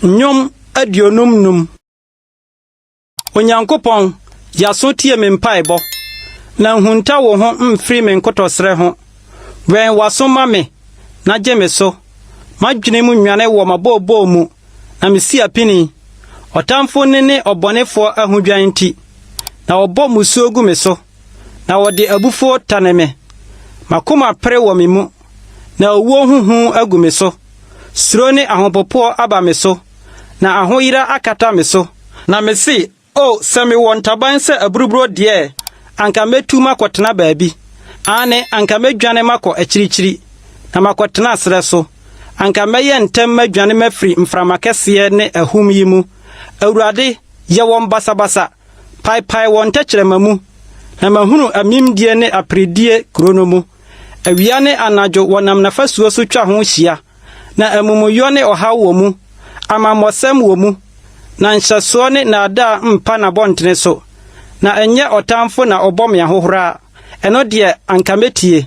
Nnwom 55. Onyankopɔn, yɛ aso tie me mpaebɔ, na nhunta wo ho mfiri me nkotɔsrɛ ho. Wɛn w'aso ma me, na gye me so. M'adwene mu nwane wɔ m'abooboo mu, na misi apini. Ɔtamfo nne ne ɔbɔnefoɔ ahodwan nti, na wɔbɔ mmusuo gu me so, na wɔde abufuo tane me. M'akoma pere wɔ me mu, na owuo ho hu agu me so. Suro ne ahopopoɔ aba me so, na ahoyera akata me so. Na mese, O, sɛ mewɔ ntaban sɛ aburuburo deɛ ɛ, anka mɛtu makɔtena baabi. Aane, anka mɛdwane makɔ akyirikyiri, na makɔtena serɛ so. Anka mɛyɛ ntɛm madwane mafiri mframa kɛseɛ ne ahum yi mu. Awurade, yɛ wɔn basabasa, paepae wɔn tɛkyerɛma mu, na mahunu amimdie ne aperedie kuro no mu. Awia ne anadwo wɔnam n'afasuo so twa ho hyia, na amumuyɔ ne ɔhaw wɔ mu, amammɔsɛm wɔ mu, na nhyɛsoɔ ne nnaadaa mpa n'abɔntene so. Na ɛnyɛ ɔtamfo na ɔbɔ me ahohora, ɛno deɛ anka mɛtie.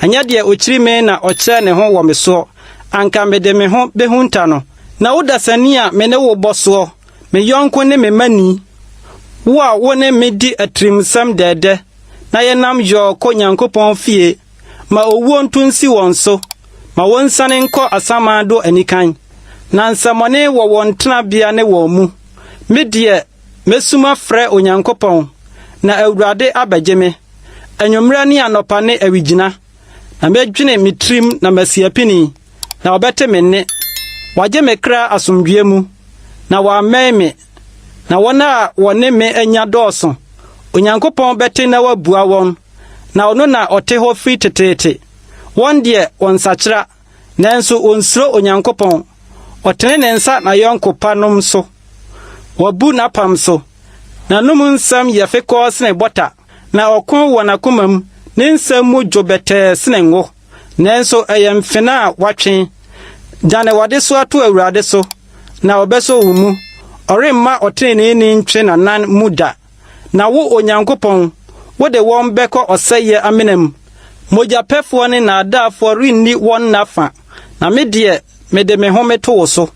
Ɛnyɛ deɛ ɔkyiri me na ɔkyerɛ ne ho wɔ me soɔ, anka mede me ho bɛhunta no. Na wo dasani a me ne wo bɔ soɔ, me yɔnko ne me manni, wo a wo ne me di atirimsɛm dɛɛdɛ, na yɛnam yɔɔ kɔ Nyankopɔn fie, Ma owuo nto nsi wɔn so, ma wɔnsiane nkɔ asamando anikan, Na nsɛmmɔne wɔ wɔn tenabea ne wɔn mu. Me deɛ, mɛsu mafrɛ Onyankopɔn, na Awurade abɛgye me. Anwummerɛ ne anɔpa ne awigyina, na mɛdwene me tirim na masi apini, na ɔbɛte me nne. Wagye me kra asomdwoeɛ mu, na wammɛn me, na wɔn a wɔne me anya dɔɔso. Onyankopɔn bɛte na wabua wɔn, na ɔno na ɔte hɔ firi teteete. Wɔn deɛ, wɔnsakyera, nanso wɔnsuro Onyankopɔn. Ɔtene ne nsa n'ayɔnko pa nom so. Wabu n'apam so. N'anom nsɛm yɛ fekɔɔ sene bɔta, na ɔko wɔ n'akomam, ne nsɛm mu dwo bɛtɛɛ sene ngo, nanso ɛyɛ mfena a wɔatwe. Dane w'adesoa to Awurade so, na ɔbɛsɔ wo mu. Ɔremma ɔteneneeni ntwe n'anan mu da. Na wo, Onyankopɔn, wode wɔn bɛkɔ ɔsɛeɛ amena mu. Mogyapɛfoɔ ne nnaadaafoɔ renni wɔn nna fa, na me deɛ, mede me ho meto wo so.